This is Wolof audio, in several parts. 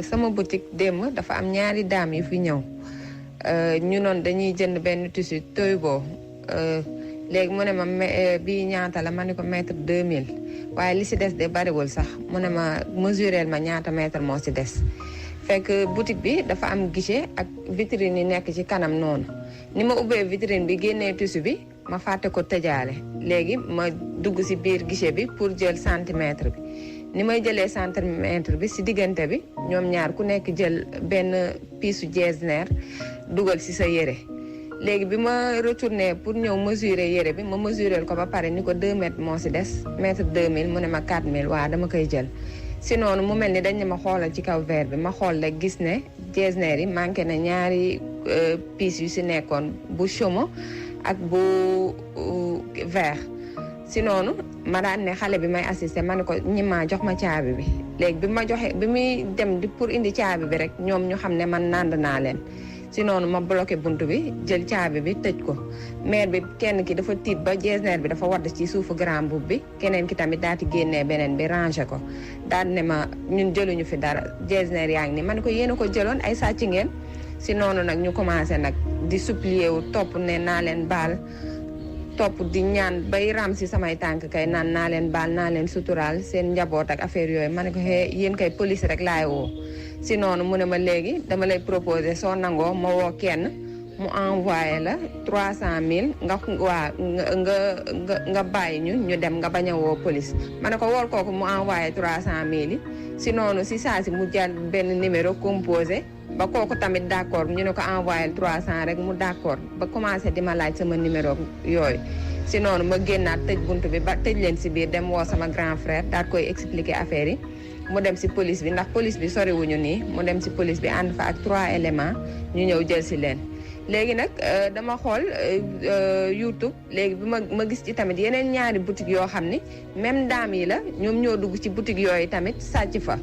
sama boutique démb dafa am ñaari daam yu fi ñëw ñu noon dañuy jënd benn tissu Toybo léegi mu ne ma bii ñaata la ma ne ko mètre 2000 waaye li si des de bariwul sax mu ne ma mesureel ma ñaata mètre moo si des fekk boutique bi dafa am guichet ak vitrine yi nekk ci kanam noonu ni ma ubbee vitrine bi génnee tissu bi ma fàtte ko tëjaale léegi ma dugg si biir guichet bi pour jël centimètre bi ni may jëlee centimètre bi si diggante bi ñoom ñaar ku nekk jël benn piisu getzner dugal si sa yére léegi bi ma retourné pour ñëw mesurer yére bi ma mesurer ko ba pare ni ko 2 mètres moo si des mètre 2000 mu ne ma 4000 waaw dama koy jël si noonu mu mel ni dañ ne ma xoolal ci kaw verre bi ma xool rek gis ne getzner yi manqué na ñaari piis yu si nekkoon bu chaume ak bu vert si noonu ma daan ne xale bi may assisté ma ne ko ñi jox ma caabi bi léegi bi ma joxe bi muy dem di pour indi caabi bi rek ñoom ñu xam ne man nànd naa leen si noonu ma bloqué bunt bi jël caabi bi tëj ko maire bi kenn ki dafa tiit ba getzner bi dafa wadd ci suufu grand boubou bi keneen ki tamit daal di génnee beneen bi rangé ko daal ne ma ñun jëluñu fi dara getzner yaa ngi ni ma ne ko yéen a ko jëloon ay sàcc ngeen si noonu nag ñu commencé nag di supplier wu topp ne naa leen baal topp di ñaan bay ram si samay tànk kay naan naa leen baal naa leen suturaal seen njaboot ak affaire yooyu ma ne ko yéen kay police rek laay woo si noonu mu ne ma léegi dama lay proposer soo nangoo ma woo kenn mu envoyé la 300000 nga bàyyi ñu dem nga bañ a woo police ma ne ko wool kooku mu envoyé 300000 yi si noonu si saa si mu jël benn numéro composé ba kooku tamit d'accord ñu ne ko envoyé 300 rek mu d'accord ba commencé di ma laaj sama numéro yooyu si noonu ma génnaat tëj buntu bi ba tëj leen si biir dem woo sama grand frère daal koy expliquer affaire yi mu dem si police bi ndax police bi soriwuñu nii mu dem si police bi ànd fa ak 3 éléments ñu ñëw jël si leen léegi nag dama xool YouTube léegi bi ma gis ci tamit yeneen ñaari boutique yoo xam ni même dame yi la ñoom ñoo dugg ci boutique yooyu tamit sàcc fa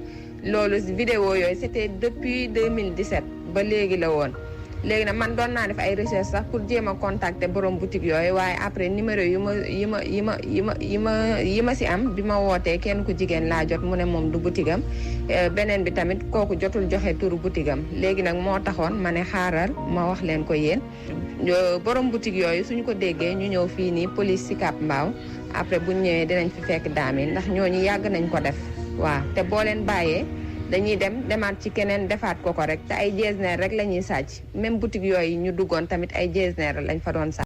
loolu vidéo yooyu c'était depuis 2017 ba léegi la woon léegi nag man doon naa def ay recherche sax pour jéem a contacter borom boutique yooyu waaye après numéro yi ma si am bi ma wootee kenn ku jigéen laa jot mu ne moom du boutique am beneen bi tamit kooku jotul joxe turu boutique am léegi nag moo taxoon ma ne xaaral ma wax leen ko yéen borom boutique yooyu suñu ko déggee ñu ñëw fii nii police Sicap Mbao après buñ ñëwee dinañ fi fekk daam yi ndax ñooñu yàgg nañ ko def waaw te boo leen bàyyee dañuy demaat ci keneen defaat ko rek te ay getzner rek la ñuy sàcc même boutique yooyu ñu duggoon tamit ay getzner lañ fa doon sàcc